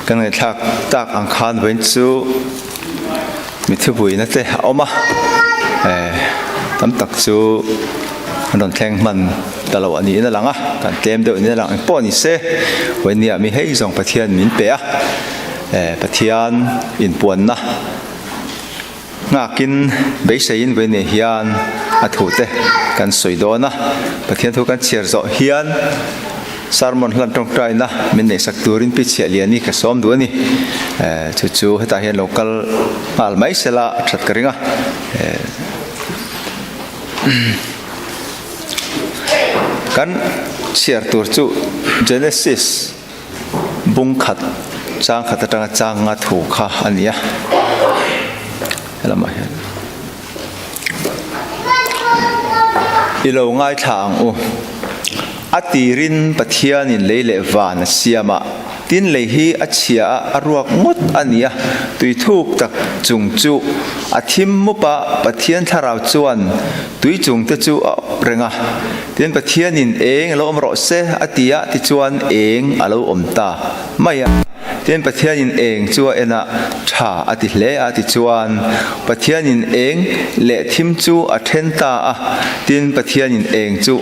Kan ngaihthlak tak ang khan vawiin chu mi thubuina te a awm a, tam tak chu an rawn thleng hman ta lo a niin a lang a, kan tlem deuh niin a lang engpawh ni se vawiin nia mi hei zawng Pathian min pe a, Pathian inpuanna Nghakin beiseiin vawiin hian a thute kan sawi dawn a, Pathian thu kan chhiar zawh hian sermon hlan tawngtaina min neihsak turin Pi Chhiahliani ka sawm duh a ni. Chu chu hetah hian lo kal nghal mai sela a that ka ring a. Kan chhiar tur chu Genesis. Bung khat chang khat atanga chang nga thu kha a ni a, helamah hian i lo ngaithla ang u. A tirin Pathianin lei leh van a siam a, tin lei hi a chhia a, a ruak ngawt a ni a, tui thuk tak chung chu a thim mup a, Pathian thlarau chuan tui chung te chu a awp reng a. Tin, Pathianin eng a lo awm rawh se a ti a, tichuan eng a lo awm ta mai a. Tin, Pathianin eng chu a en a, tha a ti hle a, tichuan Pathianin eng leh thim chu a then ta a. Tin, Pathianin eng chu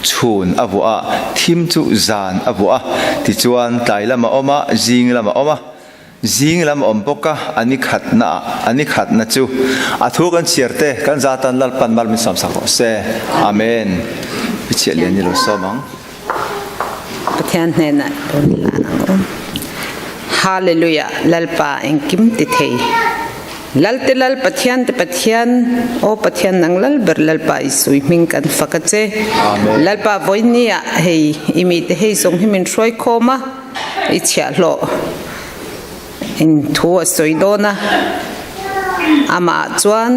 chhun a vuah a, thim chu zan a vuah a, tichuan tlai lam a awm a, zing lam a awm a. Zing lam awm bawk a, a ni khatna ah, a ni khatna chu a thu kan chhiar te, kan za tan Lalpan mal min sawmsak rawh se. Amen. I chhiah lian ni lo sawm ang. Pathian hnenah rawn hlan ang u. Hallelujah Lalpa engkim ti thei. Lalte Lal Pathian te Pathian aw Pathian nang Lal ber Lalpa i sui hming kan fak a che. Lalpa vawiin ah hei i mite hei zawng hi min hruai khawm a. I chhiahhlawh in thu a sawi dawn a, amah chuan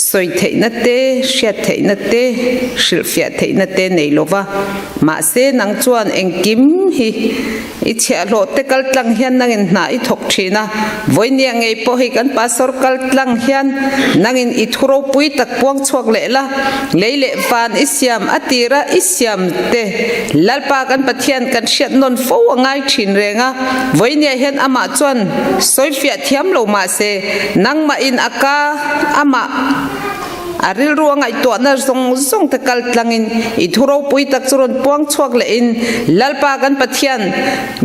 sawi theihna te, hriat theihna te, hrilhfiah theihna te nei lo va. Mahse, nang chuan engkim hi i chhiahhlawh te kal tlang hian nangin hna i thawk thin a, vawinia ngei pawh hi kan pastor kal tlang hian nangin i thu ropui tak puang chhuak leh la, Lei leh van i siam a tira i siam te Lalpa kan Pathian kan hriat nawn fo a ngai thin reng a, vawinia hian amah chuan sawifiah thiam lo mahse nangmah in a ka amah a rilru a ngaihtuahna zawng zawng te kal tlangin i thu ropui tak chu rawn puang chhuak leh in Lalpa kan Pathian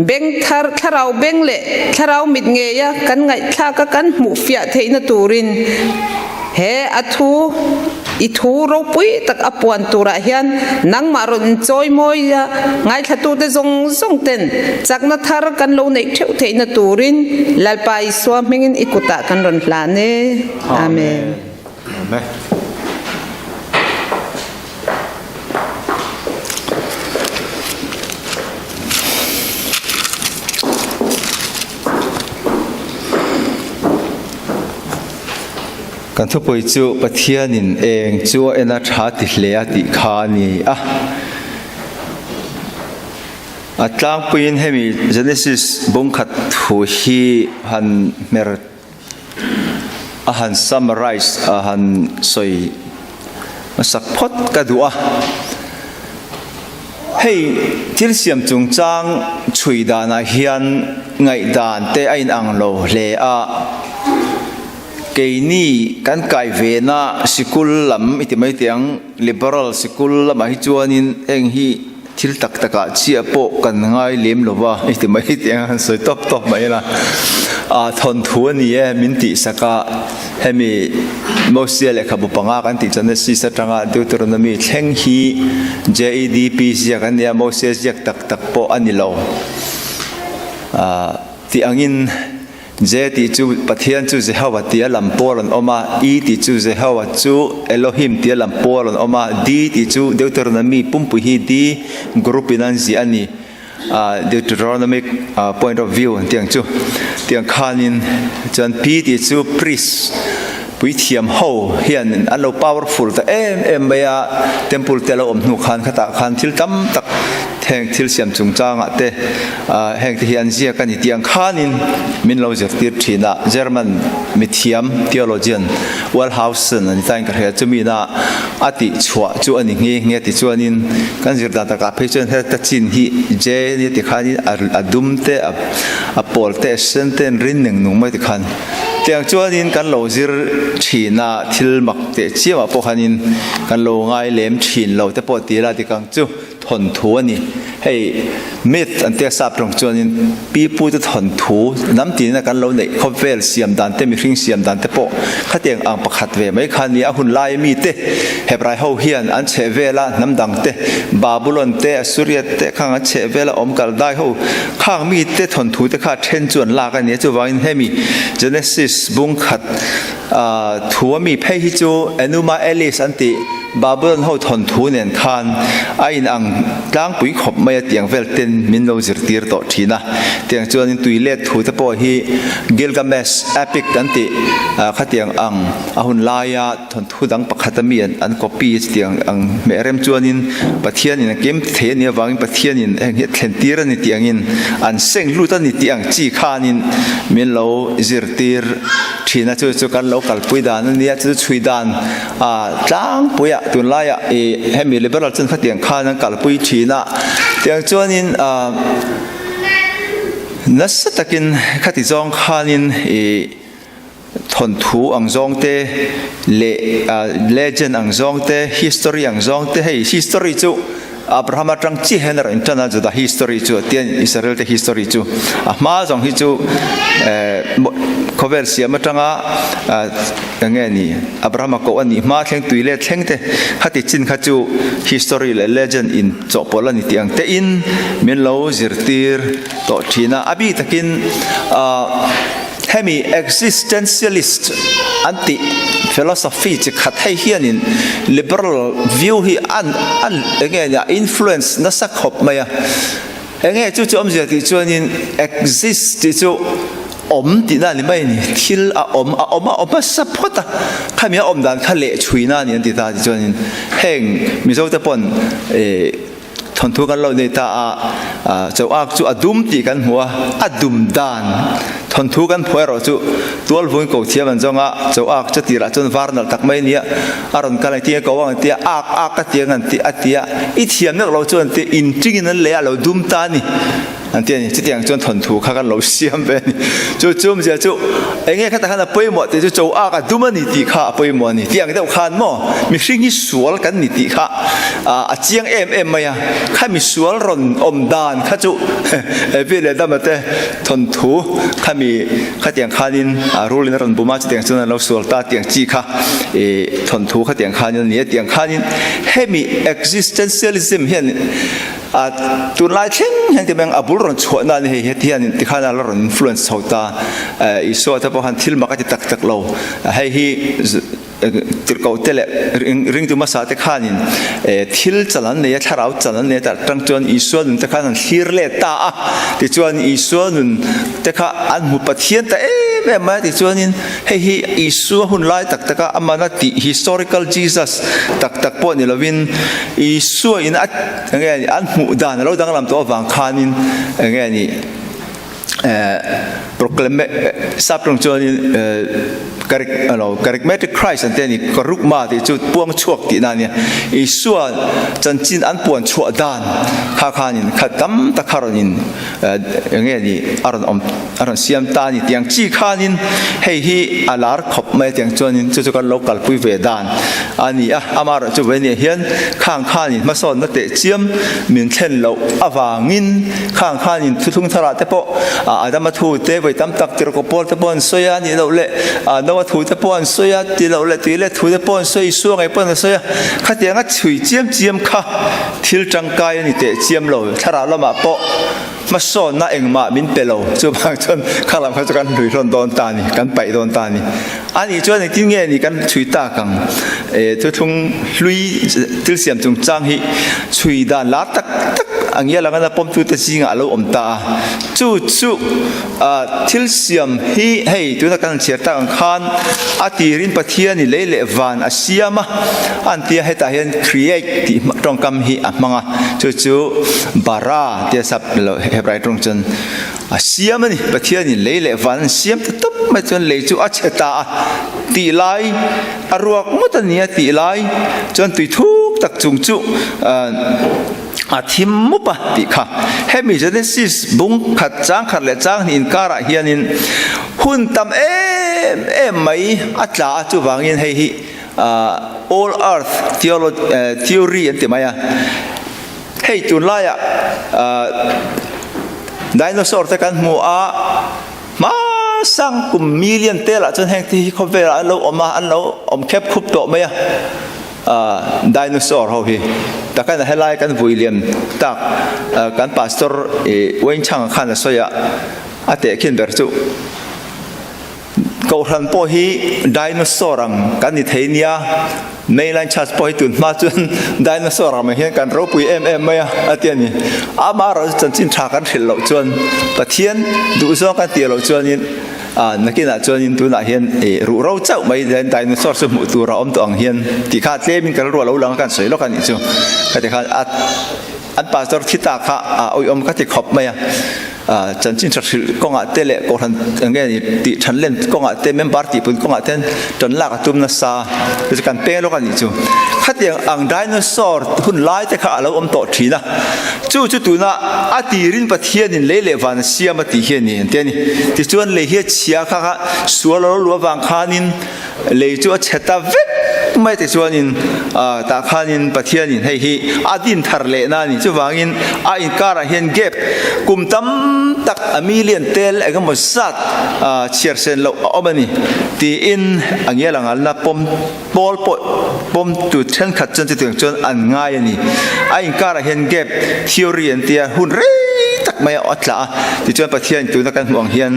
beng thar thlarau beng leh thlarau mit ngeia kan ngaihthlak a kan hmuhfiah theihna turin He a thu i thu ropui tak a puan turah hian nangmah rawn inchawi mawi a, ngaithlatute zawng zawng ten chakna thar kan lo neih theuh theihna turin Lalpa Isua hmingin i kutah kan rawn hlan e. Amen. Amen. Kan thupui chu Pathianin eng chu a en a tha ti hle a tih kha a ni a. A tlangpuiin hemi Genesis bungkhat thu hi han hmer a han summarize a han sawi hmasak phawt ka duh a. Hei thil siam chungchang chhui danah hian ngaihdan te a inang lo hle a, keini kan kai vena sikul lam i ti mai teh ang, liberal sikul lamah hi chuanin heng hi thil tak takah chiah pawh kan ngai lem lo va i ti mai teh ang, han sawi tawp tawp mai ila, ah thawnthu a ni e min tihsak a. Hemi Mosia lehkhabu panga kan tih chuan Genesis atanga Deuteronomy thleng hi JEDP ziak a nia, Mosia ziak tak tak pawh a ni lo. Tih angin J tih chu Pathian chu Jehovah tia lam pawl an awm a, E tih chu Jehovah chu Elohim tia lam pawl an awm a, D tih chu Deuteronomy pumpui hi D group in an ziah a ni. Deuteronomic point of view an tih ang chu tiang khanin chuan P tih chu priest puithiam ho hian an lo powerful ta em em mai a, temple te a lo awm hnu khan khatah khan thil tam tak Heng thil siam chungchangah te heng te hi an ziak a ni tih ang khanin min lo zirtir thin a. German mithiam theologian Wellhausen a ni tain ka hria chumi na a tih chhuah chu a ni nghe nghe tichuanin kan zir dan takah phei chuan heta chin hi J a nia tikhanin a dum te a pawl te a sen te an rin neng nung mai tikhan tiang chuanin kan lo zir thin a thil mak teh chiamah pawh khanin kan lo ngai lem thin lo te pawh ti la tikang chu. Thawnthu a ni. Hei myth an tia sap tawng chuanin pi pu te thawnthu hnam tina kan lo neih khawvel siam dan te mihring siam dan te pawh khatiang ang pakhat ve mai kha nia a hun lai mi te Hebrai ho hian an chheh vela hnam dang te Babulon te Assuria te khang an chheh vela awm kal dai ho khang mi te thawnthu te kha then chu an lak a nia chuvangin hemi Genesis bung khat thu a mi phei hi chu Enuma Elish an tih Babylon ho thawnthu nen khan a in ang tlangpui khawp mai a tiang vel ten min lo zirtir tawh thin a. Tiang chuanin tui let thu te pawh hi Gilgamesh epic an tih khatiang ang a hun laia thawnthu dang pakhat a mi an copy chutiang ang hmeh rem chuanin Pathianin a kem thei a nih avangin Pathianin heng hi a thlen tir a ni tih angin an seng lut a ni tih ang chi khanin min lo zirtir thin a. Chu chu kan lo kalpui dan a nia, chu chu chhui dan A tlangpuiah tunlaiah ih hemi liberal chuan khatiang khan an kalpui thin a, tiang chuanin ah nasa takin khati zawng khanin ih thawnthu ang zawng te leh ah legend ang zawng te history ang zawng te hei history chu Abraham atang chiah hian a rawn intan a Juda history chu tian Israel te history chu a hma zawng hi chu eh khawvel siam atanga eng nge ni Abraham a koh a nih hma thleng tui let thleng te khati chin kha chu history leh legend in chawhpawlh a ni tih ang te in min lo zirtir tawh thin a a bik takin ah Hemi existentialist an tih philosophy chi khat hei hianin liberal view hi an an enge nia influence nasa khawp mai a. Enge chu chu awmzia tih chuanin exist tih chu awm tihna a ni mai a ni. Thil a awm a awm a awm hmasa phawt a, khami a awm dan kha leh chhuina a ni an ti ta tih chuanin heng Mizo te pawn eh Thawnthu kan lo nei ta a, Choak chu a dum tih kan hmu a, a dum dan thawnthu kan phuah erawh chu tualvung ko thiam an zawng a, Choak chu tirah chuan var nalh tak mai a nia, a rawn kal ang tia ko ang tia ak ak a ti ang an ti a ti a, i thiam nek lo chuan ti inṭingin an lei a lo dum ta a ni. An ti a ni. Chutiang chuan thawnthu kha kan lo siam ve a ni. Chu chumzia chu eng nge khatah khan a pawimawh tih chu cho ak a dum a ni tih kha a pawimawh a ni. Tih ang deuh khan maw mihring hi sual kan ni tih kha a chiang em em mai a. Kha misual rawn awm dan kha chu Evi leh Adama te thawnthu khami khatiang khanin rulin a rawn bum a, chutiang chuan an lo sual ta tih ang chi kha thawnthu khatiang khanin a ni a. Tiang khanin hemi existentialism hian A tunlai thleng hian ti mai ang a bul rawn chhuah na a ni hei heti hian tikhan a la rawn influence chho ta. Isua te pawh khan thil mak a ti tak tak lo. Hei hi tirhkoh te leh ringtu hmasa te khanin thil chal an nei a, thlarau chal an nei a tah tang chuan Isua nun te khan an thlir let ta a. Tichuan Isua nun te kha an hmu Pathian ta em em mai a tichuanin hei hi Isua hun lai tak tak a amana tih historical Jesus tak tak pawh ni lovin Isua in a Enge a nih, an hmuh dan a lo danglam tawh avang khanin enge a nih eh proclame sap tawng chuanin eh charik alo charismatic Christ an ti a ni, karukma tih chu puang chhuak tihna a nia. Isua chanchin an puan chhuah dan kha khanin kha tam tak kha rawn in enge a nih a rawn awm a rawn siam ta a ni tiang chi khanin hei hi a lar khawp mai a tiang chuanin chu chu kan lo kalpui ve dan a ni a, amaherawhchu chu vei hian khang khanin hmasawnna teh chiam min thlen loh avangin khang khanin thuthlung tharah te pawh Adama thu te vawi tam tak tirhkoh pawl te pawh an sawi a nih loh leh Noa thu te pawh an sawi a tih loh leh tui leh thu te pawh an sawi Isua ngei pawh an sawi a, khatianga chhui chiam chiam kha thil tangkai a ni teh chiam lo thlarau lamah pawh Hmasawnna engmah min pe lo, chuvang chuan kha lam kha chu kan hlui hlawn dawn ta a ni, kan paih dawn ta a ni. A nih chuan engtin nge ni kan chhui tak ang? E, thuthlung hlui thil siam chungchang hi chhui dan lar tak tak a ngial anga na pawmtute zingah a lo awm ta a. Chu chu thil siam hi hei tuna kan han chhiar tak ang khan a tirin Pathianin lei leh van a siam a, a an tia hetah hian create tih tawngkam hi a hmang a, chu chu bara tia sap lo Hebrai tawng chuan a siam a ni. Pathianin lei leh van an siam ta tawp mai chuan lei chu a chhe ta a tih lai a ruak ngawt a ni a tih lai chuan tui thuk tak chung chu a thim mup a tih kha. Hemi Genesis bung khat chang khat leh chang hnih inkarah hianin hun tam em em mai a tla a chuvangin hei hi All Earth Theory an ti mai a. Hei tunlaiah dinosaur te kan hmu a, hmasang kum million telah chuan heng te hi khawvelah an lo awm a, an lo awm khep khup tawh mai a, dinosaur ho hi. Takana helai kan vui lian tak kan pastor Wayne Chang khan a sawi a, a tehkhin ber chu. Kohhran pawh hi dinosaur ang kan ni thei nia, Mainline Church pawh hi tun hma chuan dinosaur ang mai hian kan ropui em em mai a, a ti a ni. Amaherawhchu chanchin tha kan hrilh loh chuan, Pathian duhzawng kan tih loh chuanin nakinah chuanin tunah hian ruh ro chauh mai dinosaur chu hmuh tur a awm tawh ang hian tih kha tlemin kan ruah lo lang a kan sawi lawk a nih chu. Khati khan a an pastor thi ta kha a awihawm ka ti khawp mai a. Chanchin tha hrilh kawngah te leh kohhran eng nge ni tih than len kawngah te member tih pun kawngah ten tan lak a tum nasa chu kan peng lawk a nih chu. Khatiang ang dinosaur hun lai te kha a lo awm tawh thin a, chu chu tuna a tirin Pathianin lei leh van a siam a tih hi a ni an ti a ni. Tichuan lei hi a chhia kha kha sual a lo luh avang khanin Lei chu a chhe ta vek mai tichuanin tah khanin Pathianin hei hi a din thar lehna a ni. Chuvangin a inkarah hian gap kum tam tak a million tel eng emaw zat chhiar sen loh a awm a ni tiin a ngial ang alna pawm pawl pawh pawm tu thenkhat chuan chutiang chuan an ngai a ni. A inkarah hian gap theory an tia hun rei tak mai a tla a, tichuan Pathian tuna kan hmuh ang hian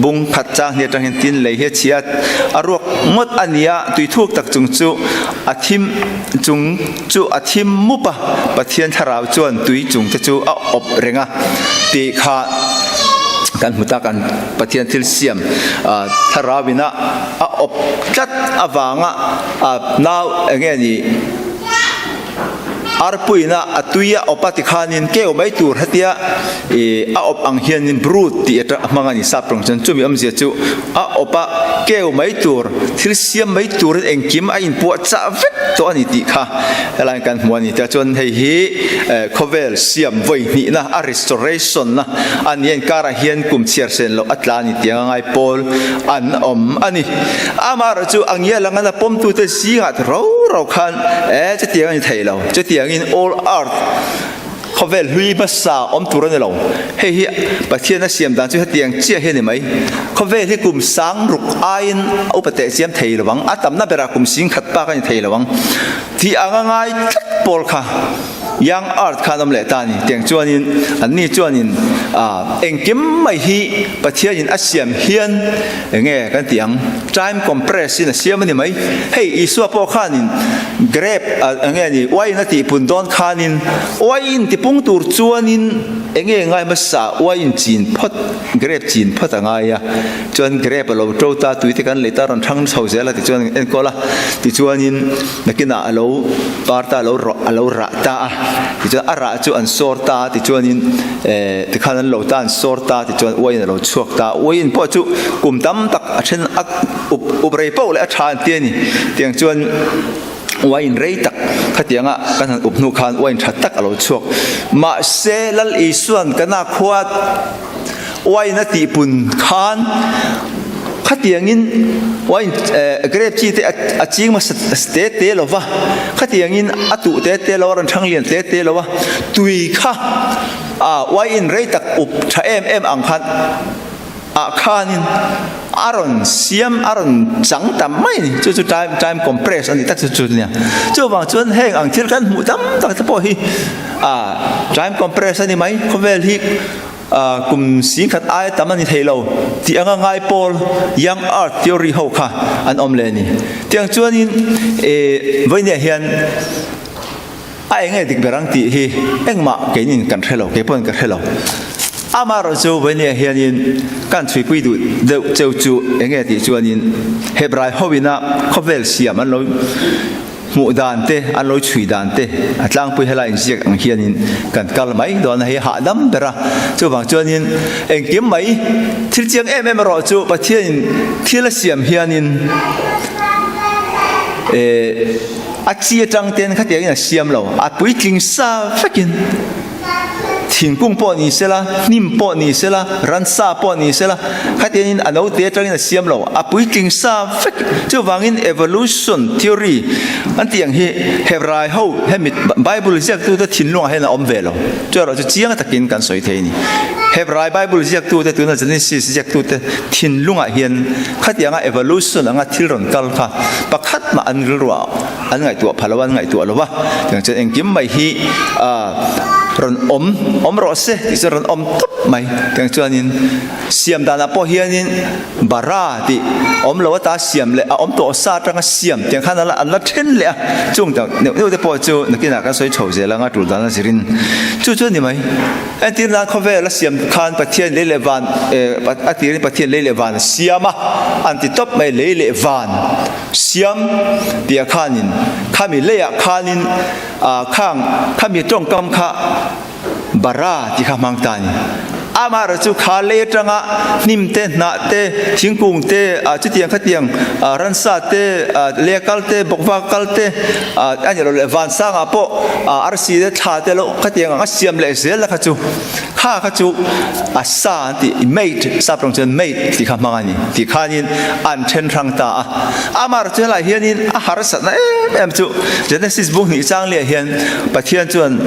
bung khat chang hni atang hian tin lei hi a chhia a ruak ngawt a ni a, tui thuk tak chung chu a thim chung chu a thim mup a, Pathian thlarau chuan tui chung te chu a awp reng a tih kha kan hmu ta, kan Pathian thil siam thlarau ina a awp tlat avanga nau enge ni. Arpuina a tui a awp a tikhanin keu mai tur hetia ih a awp ang hianin brut tih atang a hmang a ni sap tawng chuan chumi awmzia chu a awp a keu mai tur thil siam mai turin engkim a inpuah chah vek tawh a ni tih kha helaiin kan hmu a ni tia chuan hei hi eh khawvel siam vawi hnihna a restoration na a ni a inkarah hian kum chhiar sen loh a tla a ni tih anga ngai pawl an awm a ni. Amaherawh chu a ngial anga na pawmtute zingah ro ro khan E, chutiang a ni thei lo. Chutiangin all earth, khawvel hlui hmasa awm tur a ni lo. Hei hi Pathian a siam dan chu hetiang chiah hi a ni mai. Khawvel hi kum sang ruk aiin a upa teh chiam thei lo ang, a tamna berah kum sing khat bak a ni thei lo ang. Tih anga ngai tlat pawl kha young earth kha an awm leh ta a ni. Tiang chuanin anni chuanin engkim mai hi Pathianin a siam hian Enge kan tih ang? Time compress in a siam a ni mai. Hei Isua pawh khanin grape a enge ni uaiin a tihpun dawn khanin uaiin tipung tur chuanin enge ngai hmasa uaiin chin phawt grape chin phawt a ngai a. Chuan grape a lo to ta tui te kan lei ta rawn thang chho zel a tichuan enkawl a. Tichuanin nakinah a lo par ta a lo a lo rah ta a. Tichuan a rah chu an sawr ta a tichuanin Eh, tikhan an lo ta, an sawr ta tichuan uaiin a lo chhuak ta. Uaiin pawh chu kum tam tak a then a up up rei poh leh a tha an ti a ni. Tiang chuan uaiin rei tak khatianga kan han up hnu khan uaiin tha tak a lo chhuak. Mahse Lal Isuan kana khua uaiin a tihpun khan khatiangin uaiin eh grape chi te a ching hmasa te te lo va, khatiangin a tuh te te lo a rawn thang lian te te lo a, Tui kha a uaiin rei tak up tha em em ang khan ah khanin a rawn siam a rawn chang ta mai a ni. Chu chu time time compress a ni tak chu chu nia. Chuvang chuan heng ang thil kan hmuh tam tak te pawh hi a time compress a ni mai. Khawvel hi kum singkhat aia tam a ni thei lo tih anga ngai pawl Young Earth Theory ho kha an awm leh a ni. Tiang chuanin eh vawinia hian. A enge dik ber ang tih hi engmah keinin kan hre lo, kei pawhin ka hre lo. Amaherawhchu Vawnia hianin kan chhuipui duh deuh cheu chu enge tih chuanin Hebrai hoina khawvel siam an lo hmuh dan te, an lo chhui dan te a tlangpui helai inziak ang hianin kan kal mai dawn a, hei hahdam ber a. Chuvang chuanin engkim mai thil chiang em em erawh chu Pathianin thil a siam hianin eh a chi atang ten khatiangin a siam lo, a puitling sa vekin. Thingkung pawh ni sela, hnim pawh ni sela, ransa pawh ni sela, khatiangin a note atangin a siam lo, a puitling sa vek. Chuvangin evolution theory an tih ang hi Hebrai ho hemi Bible ziaktute thinlungah hian a awm ve lo. Chu erawh chu chiang takin kan sawi thei a ni. Hebrai Bible ziaktute tuna Genesis ziaktute thinlungah hian khatianga evolution anga thil rawn kal kha pakhat mah an rilruah an ngaihtuah pha lo a, an ngaihtuah lo va, tiang chuan engkim mai hi rawn awm awm rawh se tih chuan rawn awm tawp mai, tiang chuanin siam danah pawh hianin bara tih awm lo ata siam leh a awm tawh sa atanga siam tiang khan an la then leh a, chung tak neuh neuh te pawh chu nakinah kan sawi chho zel anga tul dan a zirin chu chu a ni mai. Entir nan khawvel a siam khan Pathian lei leh van a tirin Pathian lei leh van a siam a, an ti tawp mai lei leh van. Siam tih ah khanin khami leiah khanin khang khami tawngkam kha bara tih kha hmang ta a ni. Amaherawh chu kha lei atanga hnim te, hnah te, thingkung te, chutiang khatiang ransa te, lei a kal te, bawkva kal te a ni lo leh vansangah pawh arsi te, thla te lo khatiang ang a siam leh zel la kha chu Kha kha chu a sa an tih, mate, sap rawng chuan mate tih kha hmang a ni tih khanin an then hrang ta a. Amar chu helaiah hianin a harsatna em em chu Genesis bung hnih chang liah hian Pathian chuan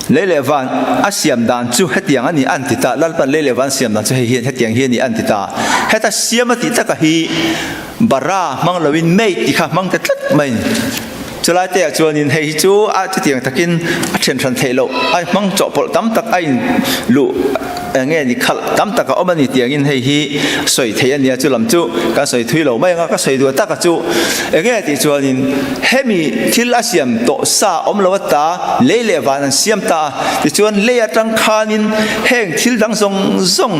lei leh van a siam dan chu hetiang a ni an ti ta, Lalpan lei leh van siam dan chu hei hian hetiang hi a ni an ti ta. Heta siam a tih taka hi Bara hmang loin mate tih kha hmang ta tlat mai a ni. Chulai te ah chuanin hei hi chu a chutiang takin a then hran theih loh, a hmang chawhpawlh tam tak a in luh nge ni khalh tam tak a awm a ni tiangin hei hi sawi theih a nia, chu lam chu kan sawi thui lo mai anga ka sawi duh taka chu enge tih chuanin hemi thil a siam tawh sa awm lo ata lei leh van an siam ta a, tichuan lei atang khanin heng thil dang zawng zawng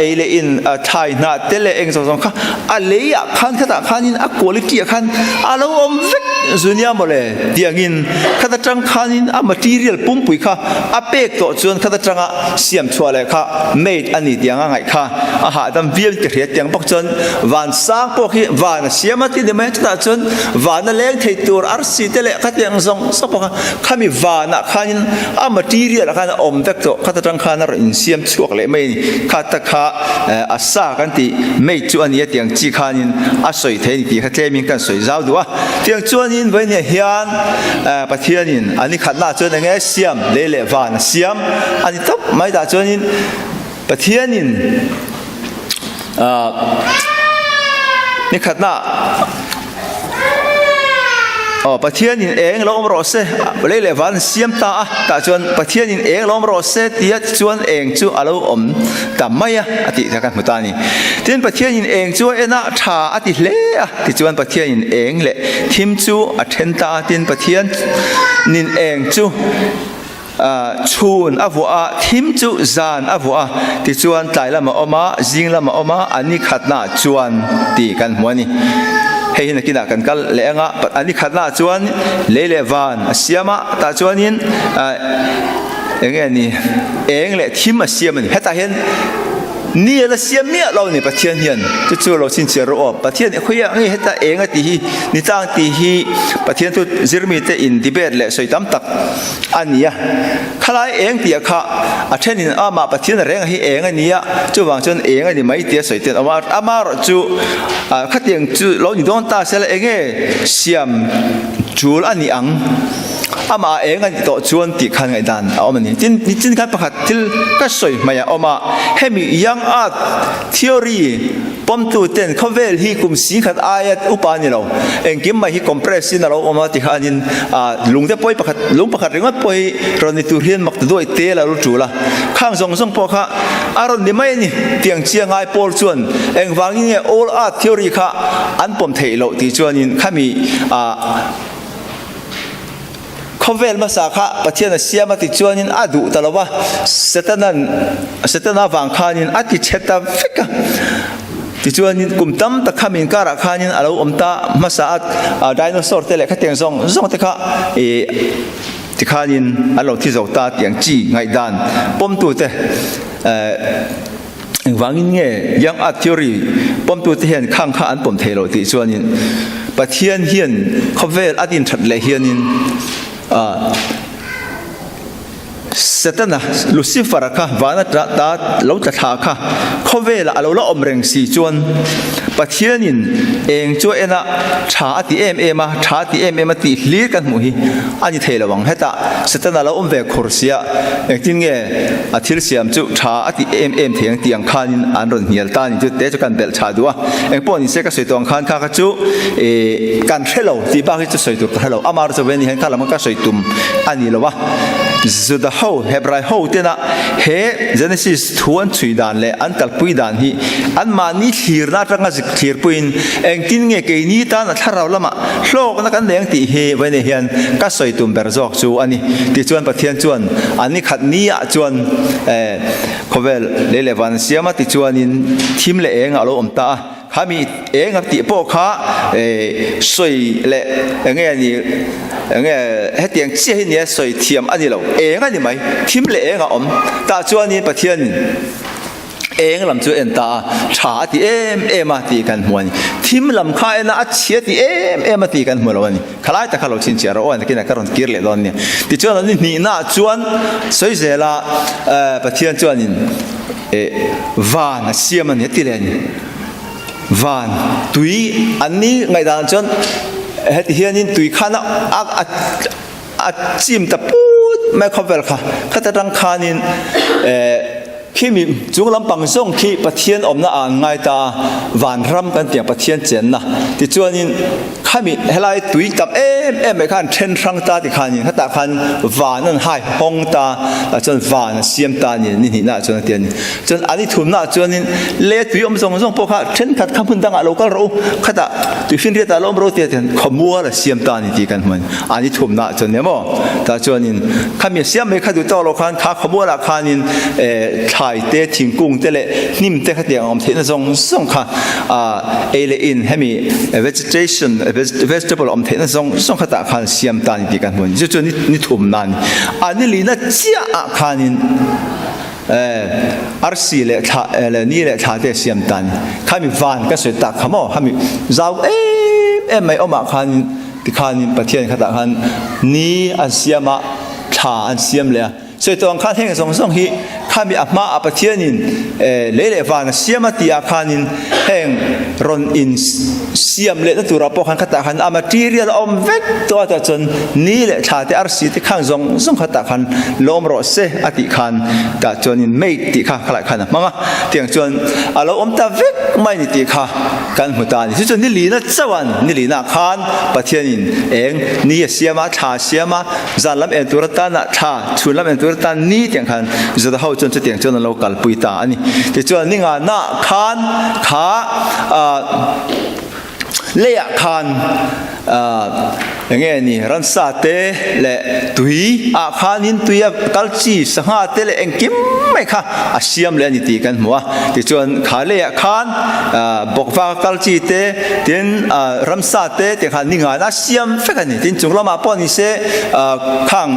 ei leh in thlai hnah te leh eng zawng zawng kha a lei ah khan khatah khanin a quality ah khan a lo awm vek zu nia mawle tiangin khat atang khanin a material pumpui kha a pek tawh chuan khat atanga siam chhuah leh kha made a ni tiang a ngaih kha a hahdam viau in ka hria tiang bawk chuan van sang pawh khi van a siam a ti ni mai chutah chuan van a leng thei tur arsi te leh khatiang zawng zawng pawh kha khami vanah khanin A material ah khan a awm vek tawh, khat atang khan a rawn insiam chhuak leh mai a ni. Kha tak kha a sa kan tih mei chu a ni a tiang chi khanin a sawi thei a ni tih kha tlemin kan sawi zau duh a. Tiang chuanin vawinia hian Pathianin a ni khatnaah chuan eng nge siam lei leh van a siam a ni tawp mai tah chuanin Pathianin ni khatnaah Aw, Pathianin eng lo awm rawh se, lei leh van siam ta a, tah chuan Pathianin eng lo awm rawh se tia chuan eng chu a lo awm ta mai a, a tih kha kan hmu ta a ni. Tin, Pathianin eng chu a en a, tha a ti hle a, tichuan Pathianin eng leh thim chu a then ta a, tin Pathianin eng chu Chhun a vuah a, thim chu zan a vuah a, tichuan tlai lam a awm a, zing lam a awm a, a ni khatnaah chuan tih kan hmu a ni. Hei hi nakinah kan kal leh ang a, a ni khatnaah chuan lei leh van a siam a, tah chuanin eng nge ni, eng leh thim a siam a ni. Hetah hian ni a la siam miah lo a ni Pathian hian, chu chu lo chhinchhiah rawh aw. Pathian khawiah nge heta eng a tih hi, ni tlang tih hi Pathian thu zirmite in debate leh sawi tam tak a ni a, khalai eng tih kha a thenin amah Pathian reng hi eng a ni a, chuvang chuan eng a ni mai tia sawi ten a awm a, amaherawh chu khatiang chu lo ni dawn ta sela enge siam tul a ni ang. Amah a eng a nih tawh chuan tih khan ngaihdan a awm a ni. Tin, nichin khan pakhat thil ka sawi hmai a awm a, hemi Young Earth Theory pawmtu ten khawvel hi kum singkhat aia upa a ni lo, engkim mai hi compress in a lo awm a ti khanin lung te pawh hi pakhat, lung pakhat ringawt pawh hi rawn ni tur hian mak ta duai te a lo tul a, khang zawng zawng pawh kha a rawn ni mai a ni. Tiang chiang ai pawl chuan engvangin nge Old Earth Theory kha an pawm theih loh tih chuanin khami Khawvel hmasa kha Pathian a siam a ti chuanin a duh ta lo va, Setanan Setana vang khanin a ti chhe ta vek a. Tichuanin kum tam tak kha min karah khanin a lo awm ta hmasa a, dinosaur te leh khatiang zawng zawng te kha ih tikhanin an lo thi zo ta tih ang chi ngaihdan pawmtute eh Engvangin nge Young Earth Theory pawmtute hian khang kha an pawm thei loh tih chuanin Pathian hian khawvel a din that leh hianin Setana, Lucifer-a kha van a ta lo tla thla kha khawvelah a lo la awm reng si chuan Pathianin eng chu a en a, tha a ti em em a, tha a ti em em a tih hlir kan hmuh hi a ni thei lo ang. Hetah Setana lo awm ve khur sia engtin nge A thil siam chu tha a ti em em thei ang tih ang khanin an rawn hnial ta a ni chu te chu kan belh tha duh a. Engpawh ni se ka sawi tawh ang khan kha kha chu ih kan hre lo tih bak hi chu sawi tur ka hre lo. Amah erawh chu veni hian kha lam ka sawi tum a ni lo a. Juda ho, Hebrai ho tena he Genesis thu an chhui dan leh an kalpui dan hi anmahni thlirna atanga zik thlirpuiin engtin nge keini tan a thlarau lamah hlawkna kan nei ang tih hi veni hian ka sawi tum ber zawk chu a ni. Tichuan Pathian chuan A ni khat ni ah chuan khawvel lei leh van a siam a tichuanin thim leh eng a lo awm ta a, khami eng a tih pawh kha sawi leh eng nge ni eng nge hetiang chiah hi nia sawi thiam a ni lo, eng a ni mai, thim leh eng a awm tah chuanin Pathianin. Eng lam chu en ta a, tha a ti em em a tih kan hmu a ni. Thim lam kha en a, a chhia ti em em a tih kan hmu lo a ni. Khalai tak kha lo chhinchhiah rawh aw, nakinah ka rawn kir leh dawn nia. Tichuan an ni hnihnaah chuan sawi zela Pathian chuanin van a siam a ni a ti leh a ni. Van, tui an ni ngaihdanah chuan heti hianin tui khan a a chim ta put mai khawvel kha khata tang khanin eh khimi chung lampang zawng khi Pathian awmna ah an ngai ta a vanram kan tih ang Pathian chenna tichuanin khami helai tui tam em em mai kha an then hrang ta ti khanin khatah khan van an hai hawng ta tah chuan van a siam ta a ni ni hnihna ah chuan a ti a ni. Chuan an i thumnaah chuanin le tui awm zawng zawng pawh kha thenkhat kha hmun dangah lo kal rawh u, khatah tuifinriatah lo awm rawh u tia tihian khawmual a siam ta a ni tih kan hmu a ni. An i thumnaah chuan nia maw? Tah chuanin khami a siam mai kha duh tawk lo khan kha khawmualah khanin thlai te, thingkung te leh hnim te khatiang a awm theihna zawng zawng kha ei leh in hemi vegetation, vegetable awm theihna zawng zawng khatah khan siam ta a ni tih kan hmu a ni. Chu chu ni thumna a ni. A ni lihna chiahah khanin. Arsi leh thla leh ni leh thla te siam tan khami van ka sawi tak kha maw khami zau em em mai awmah khan tikhanin Pathian khatah khan ni an siam a thla an siam leh a sawi tawh ang khan heng zawng zawng hi khami a hmaah Pathianin lei leh van a siam a tih ah khanin heng rawn in siam lehna turah pawh khan khatah khan a material a awm vek tawh a tah chuan ni leh thla te arsi te khang zawng zawng khatah khan lawm rawh se a tih khan tah chuanin mate tih kha khalai khan a hmang a tiang chuan a lo awm ta vek mai ni tih kha kan hmu ta a ni chu chu ni lina chauhan ni lina khan Pathianin eng ni a siam a thla a siam a zan lam en tur atana thla chhun lam en tur atan ni tiang khan Juda ho chuan chutiang chuan an lo kalpui ta a ni. Tichuan ni ngana khan kha leiah khan enge ni ransa te leh tui ah khanin tui a kal chi sangha te leh engkim mai kha a siam leh a ni tih kan hmu a. Tichuan kha leiah khan bawkvak a kal chi te tin ramsa te tiang khan ni ngana siam vek a ni. Tin chung lamah pawh ni se khang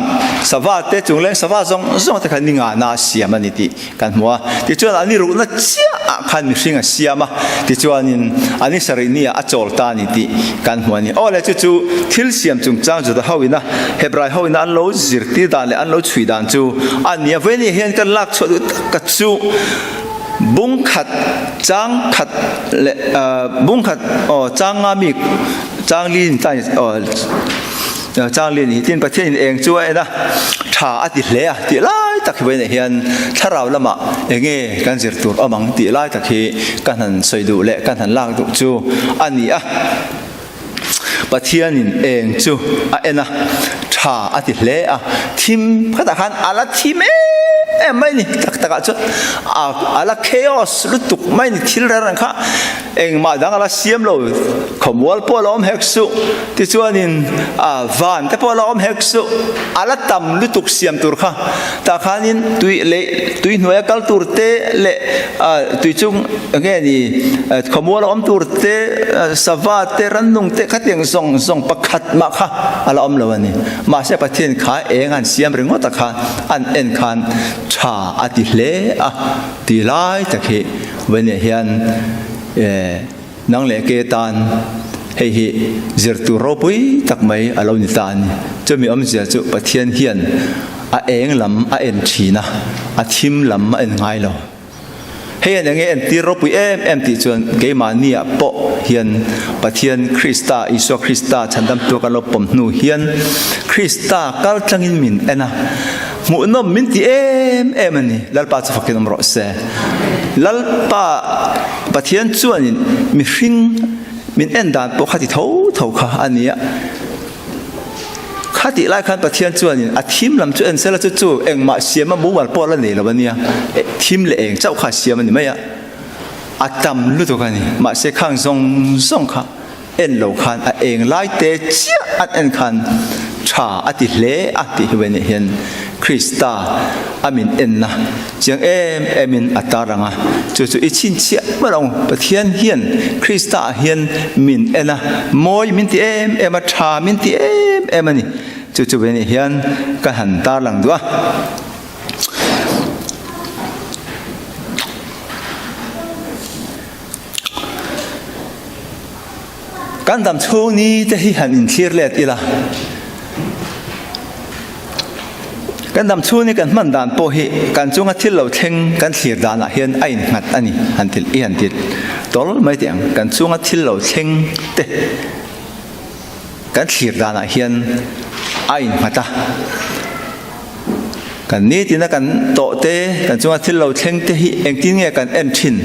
sava te chungleng sava zawng zawng te kha ni ngana siam a ni tih kan hmu a. Tichuan an i ruhna chiah ah khan mihring a siam a, tichuanin an i sarih ni ah a chawl ta a ni tih kan hmu a ni. Aw le, chu chu thil siam chungchang Juda ho ina Hebrai ho ina an lo zirtir dan leh an lo chhui dan chu a ni a. Vawiin hian kan lak chhuah duh tak ka chu bung khat chang khat leh bung khat aw chang nga mi chang li ni ta aw. Chang lian hi tin Pathianin eng chu a en a, tha a ti hle a tih lai tak hi vawiinah hian thlarau lamah enge kan zir tur awm ang tih lai tak hi ka han sawi duh leh ka han lak duh chu a ni a. Pathianin eng chu a en a, tha a ti hle a, thim khatah khan a la thim em em mai ni tak takah chuan a la chaos lutuk mai ni thil reng reng kha Engmah dang a la siam lo, khawmual pawh a la awm hek suh, tichuanin van te pawh a la awm hek suh, a la tam lutuk siam tur kha. Tah khanin tui leh tui hnuaia kal tur te leh tui chung nge ni khawmual a awm tur te, sava te, rannung te khatiang zawng zawng pakhat mah kha a la awm lo a ni. Mahse Pathian kha eng an siam ringawt a kha an en khan tha a ti hle a ti lai tak hi. Vawineh hian nang leh ke tan hei hi zir tur ropui tak mai a lo ni ta a ni. Chumi awmzia chu Pathian hian a eng lam a en thin a, a thim lam a en ngai lo. Hei hian enge entir ropui em em tih chuan keimahniah pawh hian Pathian Krista, Isua Krista chhandamtu kan lo pawm hnu hian Krista kaltlangin min en a, hmuhnawm min ti em em a ni. Lalpa chu fakin awm rawh se. Lalpa Pathian chuanin mihring min en dan pawh kha ti tho tho kha a ni a. Kha tih lai khan Pathian chuanin a thim lam chu en sela chu chu engmah siam a mumal pawh la nei lo a nia. Thim leh eng chauh kha siam a ni mai a. A tam lutuk a ni. Mahse khang zawng zawng kha en lo khan a eng lai te chiah an en khan tha a ti hle a tih hi vei nih hian Krista a min enna chiang em em in a tar ang a, chu chu i chhinchhiah mai lo ang. Pathian hian Krista ah hian min en a, mawi min ti em em a, tha min ti em em a ni. Chu chu vei nih hian ka han tar lang duh a. Kan dam chhung ni te hi han inthlir let ila. Kan dam chhung ni kan hman dan pawh hi kan chunga thil lo thleng kan thlir danah hian a innghat a ni han ti i han ti tawl mai teh ang. Kan chunga thil lo thleng te kan thlir danah hian a innghat a. Kan nitina kan tawh te, kan chunga thil lo thleng te hi engtin nge kan en thin?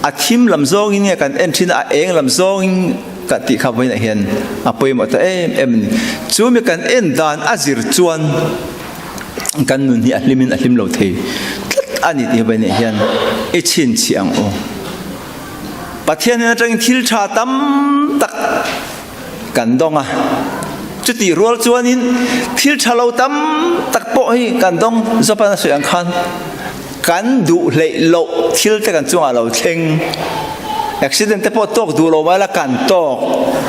A thim lam zawngin nge kan en thin a, a eng lam zawngin kan tih kha vawiinah hian a pawimawh ta em em a ni. Chu mi kan en dan a zir chuan kan nun hi a hlimin a hlim lo thei tlat a ni tih vawiinah hian i chhinchhiah ang u. Pathian hnen atangin thil tha tam tak kan dawng a, chutih rual chuanin thil tha lo tam tak pawh hi kan dawng zawp a, a sawi ang khan. Kan duh hleih loh thil te kan chungah lo thleng. Accident te pawh tawk duh lo mai la kan tawk.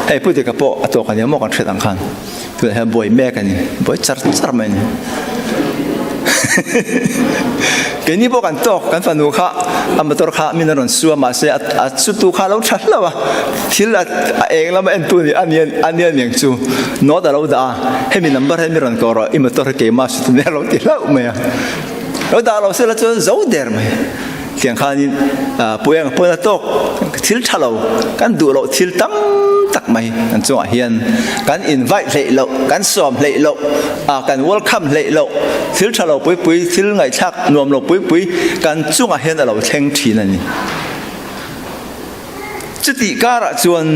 Hei Pu Dika pawh a tawk a nia maw kan hriat ang khan. Tunah hian buai mek a ni. Buai char char mai a ni. Keini pawh kan tawk kan fanu kha a motor kha min a rawn su a mahse a sutu kha a lo tha hlauh a. Thil a eng lama entu a ni a nia niang chu note a lo dah a. Hemi number hi mi rawn kawh rawh i motor hi keimah sutu nia a lo ti hlauh mai a. Lo dah lo sela chuan zo der mai. Tiang khanin Puiang pawn a tawk thil tha lo kan duh loh thil tam tak mai kan chungah hian kan invite hleih loh, kan sawm hleih loh, kan welcome hleih loh thil tha lo pui pui, thil ngaihthlak nuam lo pui pui kan chungah hian a lo thleng thin a ni. Chutih karah chuan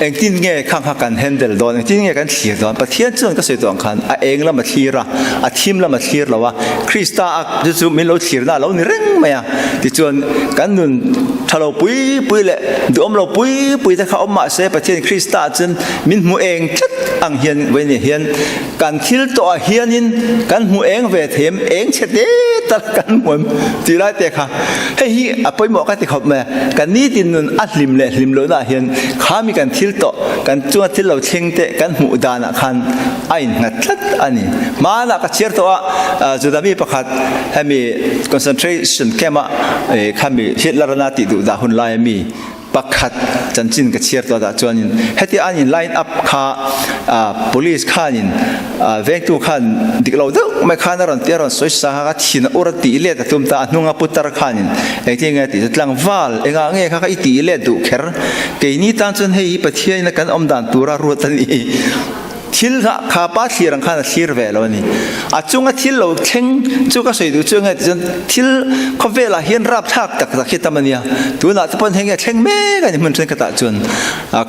engtin nge khang kha kan handle dawn, engtin nge kan thlir dawn? Pathian chuan ka sawi tawh ang khan a eng lam a thlir a, a thim lam a thlir lo a, Krista a chu chu min lo thlirna a lo ni reng mai a. Tichuan kan nun tha lo pui pui leh duhawm lo pui pui te kha awm mah se Pathian Krista ah chuan min hmu eng tlat ang hian vawiin hian Kan thil tawh ah hianin kan hmu eng ve thei em, eng chhe te tal kan hmu em tih lai te kha hei hi a pawimawh ka ti khawp mai a. Kan nitin nun a hlim leh hlim lohna ah hian khami kan thil tawh, kan chunga thil lo thleng te kan hmuh dan ah khan a innghat tlat a ni. Hmanah ka chhiar tawh a, Juda mi pakhat hemi concentration camp ah khami Hitler a na tih duh dah hun lai ami Pakhat chanchin ka chhiar tawh ah chuanin heti an in line up kha police khanin vengtu khan dik lo deuh mai khan a rawn ti a rawn sawi sa kha ka thin a ur a tih let a tum ta a hnunga putar khanin engtin nge tih chu tlangval engah nge kha kha i tih let duh kher keini tan chuan hei hi Pathianin a kan awm dan tura ruat a ni. Thil kha kha pa thlir ang khan a thlir ve lo a ni. A chunga thil lo thleng chu ka sawi duh chu enge tichuan thil khawvelah hian rapthlak tak tak hi tam a nia. Tunah te pawn heng hi a thleng mek a ni hmun thenkhatah chuan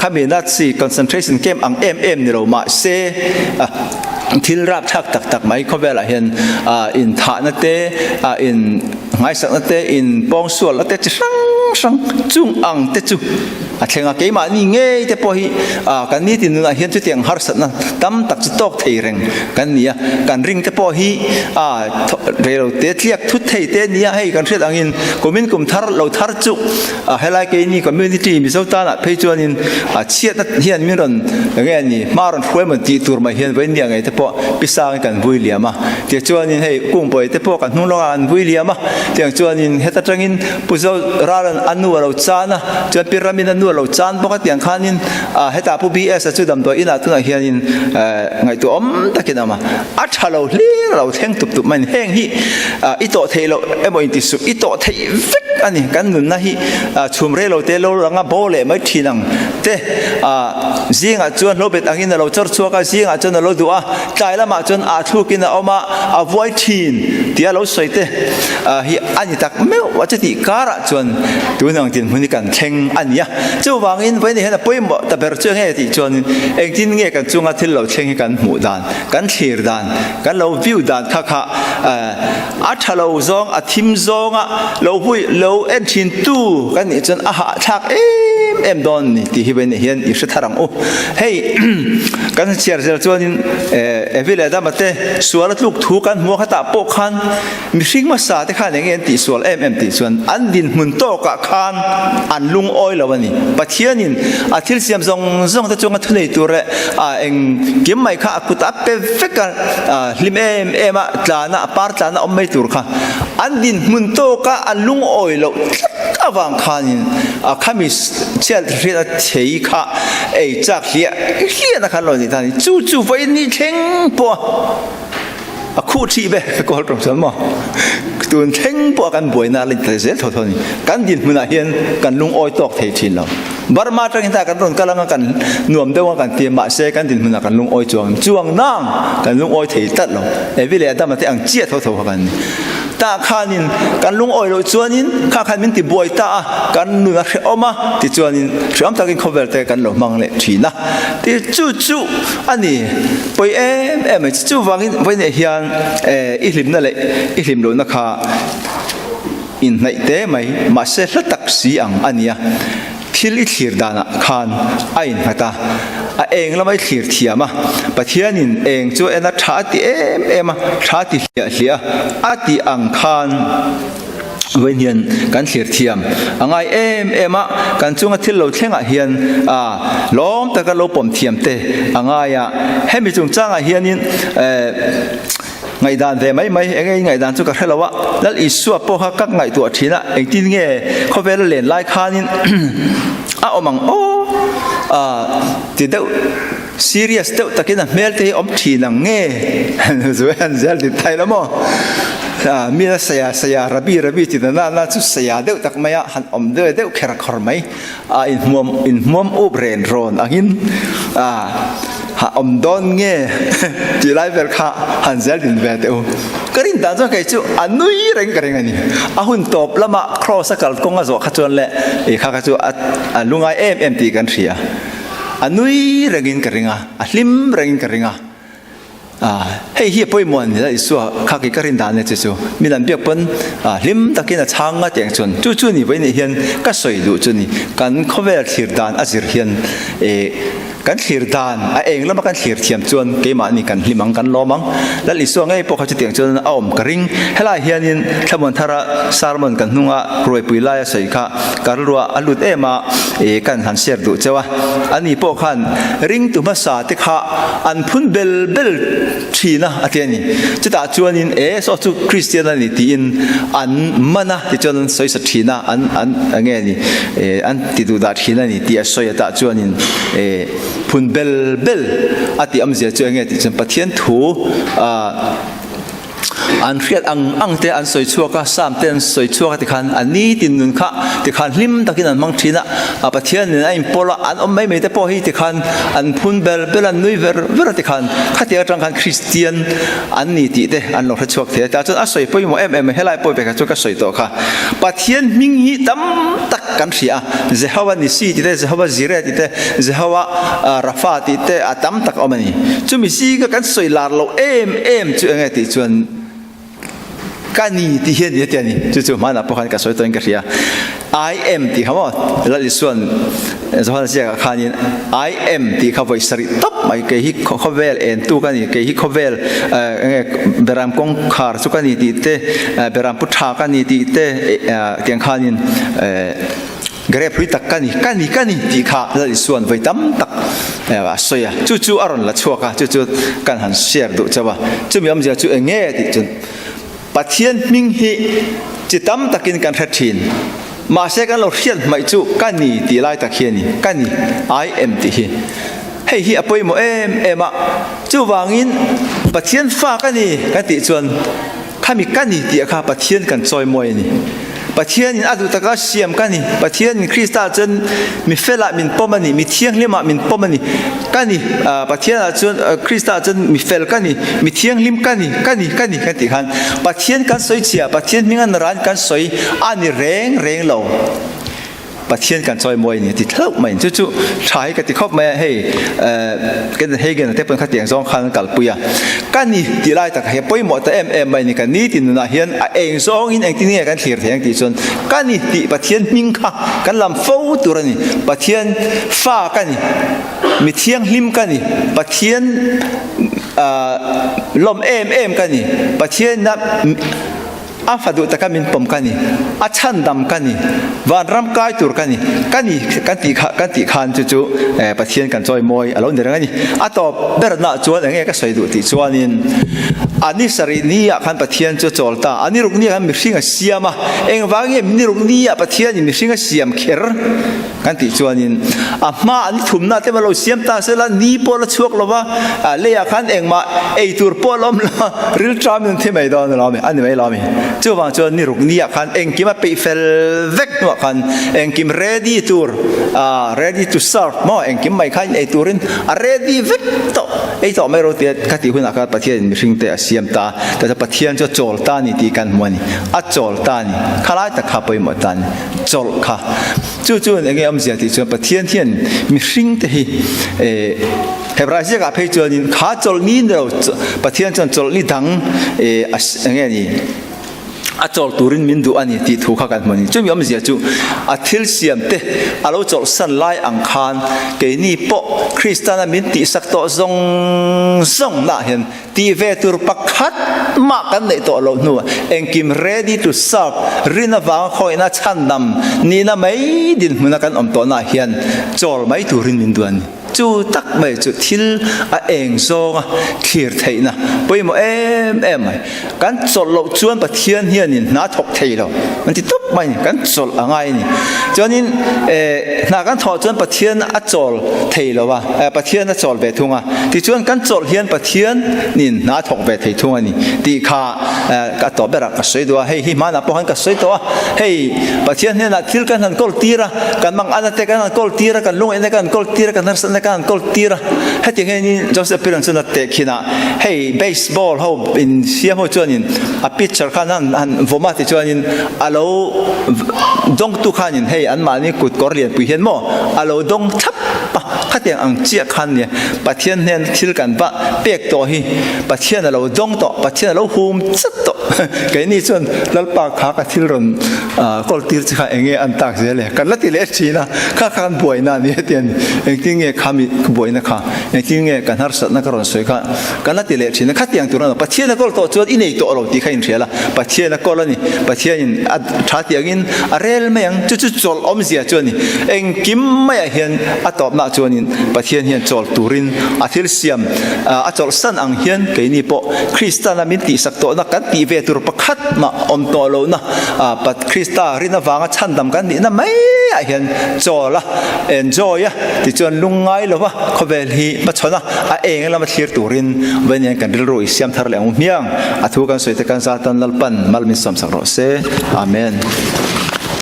khami Nazi concentration camp ang em em ni lo mahse thil rapthlak tak tak mai khawvelah hian inthahna te in Ngaisakna te, in pawngsualna te chi hrang hrang chung ang te chu a thleng a. Keimahni ngei te pawh hi kan nitin nunah hian chutiang harsatna tam tak chu tawk thei reng kan ni a. Kan ring te pawh hi reilo te tliak thut thei te a ni a. Hei kan hriat angin kumin kum thar lo thar chu helai keini community Mizo tanah phei chuanin chhiatna hian min rawn enge a ni hma rawn hruai maw tih tur mai hian vawiin nia ngei te pawh pisangin kan vui liam a. Tichuanin hei kungpawih te pawh kan hnung lawngah an vui liam a, tiang chuanin heta tangin Pu Zo Ralan a nu a lo chan a, chuan Pi Ramin a nu a lo chan bawk a, tiang khanin hetah Pu BS a chu damdawi inah tunah hianin ngaihtuah awm takin a awm a, a tha lo hlir a lo thleng tup tup mai a ni. Heng hi i tawh theih loh emaw inti suh, i tawh theih vek a ni, kan nunna hi chhum rei lo te lo lang a, bo leh mai thin ang te, zingah chuan hlobet angin a lo chawr chhuak a, zingah chuan a lo duh a, Tlai lamah chuan aa thlukin a awm a, a vuai thin tia lo sawi te hi a ni tak meuh a, chutih karah chuan tun ang dinhmun hi kan thleng a ni a. Chuvangin vawiin hian a pawimawh ta ber chu enge tih chuanin engtin nge kan chunga thil lo thleng hi kan hmuh dan, kan thlir dan, kan lo view dan kha kha a tha lo zawng, a thim zawnga lo hui lo en thin tu kan nih chuan a hahthlak em em dawn a ni tih hi vawiin hian i hre thar ang u. Hei kan chhiar zel chuanin Evi leh Adama te sual a tluk thu kan hmu a, khatah pawh khan mihring hmasa te khan eng nge an tihsual em em tih chuan an dinhmun tawkah khan an lungawi lo a ni. Pathianin a thil siam zawng zawng te chunga thunei tur leh a engkim mai kha a kut a pe vek a, hlim em em a tlana a par tlana awm mai tur kha an dinhmun tawka an lungawi loh tlat avang khanin a khami chhiat hriat a thei kha ei chak hliah hliahna khan lo ni ta ni. Chu chu vawiin ni thleng pawh a khuh thih ve ka kawl tawng chuan maw tun thleng pawh kan buaina a la ni ta zel tho tho a ni. Kan dinhmunah hian kan lungawi tawk thei thin lo. Burma atangin ta kan rawn kal anga kan nuam deuh anga kan ti a mahse kan dinhmunah kan lungawi chuang chuang nang kan lungawi thei tlat lo. Evi leh Adama te ang chiah tho tho kha kan ni. Tah khanin kan lungawi loh chuanin kha khan min ti buai ta a, kan nun a hrehawm a tichuanin hrehawm takin khawvel te kan lo hmang leh thin a ti chu chu a ni pawi em em mai chuvangin vawiinah hian i hlimna leh i hlim lohna kha inhnaih te mai mahse hla tak si ang a nia. Thil i thlir danah khan a innghat a, a eng lama i thlir thiam a, Pathianin eng chu en a tha a ti em em a, tha ti hliah hliah a, a tih ang khan vawiin hian kan thlir thiam a ngai em em a, kan chunga thil lo thlengah hian a lawm taka lo pawm thiam te a ngai a, hemi chungchangah hianin Ngaihdan ve mai mai, enge i ngaihdan chu ka hre lo a, Lal Isua pawh kha ka ngaihtuah thin a, engtin nge khawvel a len lai khanin a awm ang aw ti deuh serious deuh takin a hmel te hi awm thin ang nge Zuan zel ti thai lo maw mi a saya saya rabi rabi ti na na chu saya deuh tak mai a han awm deuh deuh kher khawr mai a inhmuam inhmuam up ren rawn angin a ha awm dawn nge tih lai vel kha han zel din ve teh u. Ka rin dan chuan kei chu a nui reng ka ring a ni. A hun tawp lama cross a kal kawng a zawh kha chuan leh i kha kha chu a lungai em em tih kan hria. A nui rengin ka ring a, a hlim rengin ka ring a. Hei hi a pawimawh a ni a, Isua kha kei ka rin dan e chu chu min an biak pawn hlim takin a chhang a tih ang chuan chu chu ni vawiin hian ka sawi duh chu ni. Kan khawvel thlir dan a zir hian kan thlir dan a eng lama kan thlir thiam chuan keimahni kan hlim ang kan lawm ang. Lal Isua ngei pawh kha chutiang chuan a awm ka ring. Helai hianin Thlamuan Thara sermon kan hnunga ruaipui laia sawi kha ka rilruah a lut em a, kan han share duh cheu a. Ani pawh khan ringtu hmasa te kha an phun bel bel thin a a ti a ni. Chutah chuanin e saw chu Kristian a ni tiin an man a tichuan an sawi sa thin a, an an enge ni an ti duh dah thin a ni tih a sawi a tah chuanin e phun bel bel a tih awmzia chu enge tih chuan Pathian thu ah. An hriat ang ang te an sawi chhuak a, Psalm te an sawi chhuak a tikhan an nitin nun kha tikhan hlim takin an hmang thin a, a Pathian nen a inpawl a, an awm mai mai te pawh hi tikhan an phun ber ber a, an nui ver ver a tikhan khatiang atang khan Kristian an ni tih te an lo hre chhuak thei a, tah chuan a sawi pawimawh em em a, helai pawh vekah chuan ka sawi tawh kha. Pathian hming hi tam tak kan hria a, Jehovah Nissi tih te, Jehovah Jireh tih te, Jehovah Rapha tih te a tam tak a awm a ni. Chumi zinga kan sawi lar loh em em chu enge tih chuan ka ni tih hi a ni a ti a ni. Chu chu hmanah pawh khan ka sawi tawhin ka hria. I am tih kha maw Lal Isua'n Johana ziakah khanin I am tih kha vawi sarih tawp mai kei hi khawvel entu ka ni, kei hi khawvel enge beram kawngkhar chu ka ni tih te, beram pu tha ka ni tih te tiang khanin Grape hlui tak ka ni, ka ni, ka ni tih kha Lal Isua'n vawi tam tak a sawi a, chu chu a rawn la chhuak a, chu chu kan han share duh chauh a. Chumi awmzia chu eng nge tih chuan Pathian hming hi chi tam takin kan hre thin, mahse kan lo hriat hmaih chu ka ni tih lai tak hi a ni, ka ni, I am tih hi. Hei hi a pawimawh em em a, chuvangin Pathian fa ka ni kan tih chuan Khami ka ni tih kha Pathian kan chawimawi a ni. Pathianin a duh taka siam ka ni. Pathianin Krista chuan mi felah min pawm a ni, mi thianghlimah min pawm a ni. Ka ni, Pathianah chuan, Krista chuan mi fel ka ni, mi thianghlim ka ni, ka ni, ka ni kan tih khan Pathian kan sawi chhia, Pathian hminga naran kan sawi a ni reng reng lo. Pathian kan chawimawi a ni a ti thlauh mai. Chu chu tha hi ka ti khawp mai a, hei Kenneth Hagin te pawn khatiang zawng khan an kalpui a. Ka ni tih lai tak hi a pawimawh ta em em mai a ni. Ka ni tih nunah hian a eng zawngin engtin nge kan thlir thei ang tih chuan ka ni tih Pathian hming kha kan lam fo tur a ni. Pathian fa ka ni, mi thianghlim ka ni, Pathian lawm em em ka ni, Pathian A fa duh taka min pawm ka ni, a chhandam ka ni, vanram kai tur ka ni, ka ni kan tih kha kan tih khan chu chu Pathian kan chawimawi a lo ni reng a ni. A tawp berna chuan eng nge ka sawi duh tih chuanin a ni sarih ni ah khan Pathian chu a chawl ta, a ni ruk ni ah khan mihring a siam a, engvang nge ni ruk ni ah Pathianin mihring a siam kher? Kan tih chuanin a hma an thumna te lo siam ta sela ni pawh la chhuak lova leiah khan engmah ei tur pawh la awm lo ril ṭam in an thi mai dawn alawm a ni mai alawm chuvang chuan ni ruk niah khan engkim a peih fel vek hnuah khan engkim ready tur ready to serve maw engkim mai khan ei turin a ready vek tawh ei tawh mai ro tia ka tih hunah khan Pathianin mihring te a siam ta ta Pathian chu a chawl ta a ni tih kan hmu a ni a chawl ta a ni khalai tak kha pawimawh ta a ni. Chawlh kha. Chu chuan enge awmzia tih chuan Pathian hian mihring te hi eh Hebrai ziakah phei chuanin kha chawlh ni ni lo Pathian chuan chawlh ni dang eh enge ni a chawl turin min duh a ni tih thu kha kan hmu a ni. Chumi awmzia chu a thil siam te a lo chawlh san lai ang khan keini pawh Kristana min tihsak tawh zawng zawng nah hian Tih ve tur pakhat mah kan neih tawh loh hnuah engkim ready to serve rin avanga khawihna chhandam nihna mai dinhmuna kan awm tawhnaah hian chawl mai turin min duh a ni. Chu tak mai chu thil a eng zawnga thlir theihna pawimawh em em mai. Kan chawlh loh chuan Pathian hianin hna thawk thei lo an ti tawp mai a ni. Kan chawlh a ngai a ni. Chuanin hna kan thawh chuan Pathian a chawl thei lo a, Pathian a chawl ve thung a. Tichuan kan chawlh hian Pathian nin hna thawk ve thei thung a ni tih kha ka tawh berah ka sawi duh a. Hei hi hmanah pawh khan ka sawi tawh a. Hei Pathian hnenah thil kan han kawl tir a, kan mangan te kan han kawl tir a, kan lungaihna kan han kawl tir a, kan harsatna kan han kawl tir a. Hetiang hianin Joseph Piran chuan a tehkhin a, hei baseball ho in siam ho chuanin a pitcher khan han han vawm a tichuanin a lo dawngtu khanin hei anmahni kut kawr lianpui hian maw a lo dawng thlap a, khatiang ang chiah khan nia Pathian hnen thil kan va pek tawh hi Pathian a lo dawng tawh, Pathian a lo hum chat tawh keini chuan Lalpa kha ka thil rawn kawl tir che kha eng nge an tak zel e kan la ti leh thin a, kha kha kan buaina a ni heti a ni engtin nge khami ka buaina kha engtin nge kan harsatna ka rawn sawi kha Kan la ti leh thin a, khatiang tur a ni. Pathian a kawl tawh chuan i nei tawh lo tih kha inhrial a, Pathian a kawl a ni. Pathianin a tha tiangin a rel mai ang, chu chu chawlh awmzia chu a ni. Engkim maiah hian a tawpnaah chuanin. Chuanin Pathian hian chawl turin a thil siam a chawlhsan ang hian keini pawh Kristana min tihsak tawhna kan tih ve tur pakhat mah awm tawh lohna Krista rin avanga chhandam kan nihna maiah hian chawl a, enjoy a, tichuan lungngai lova khawvel hi hmachhawn a, a eng lama thlir turin vawiin hian kan rilru i siam thar leh ang u hmiang. A thu kan sawi te kan zatan Lalpan mal min sawmsak rawh se. Amen.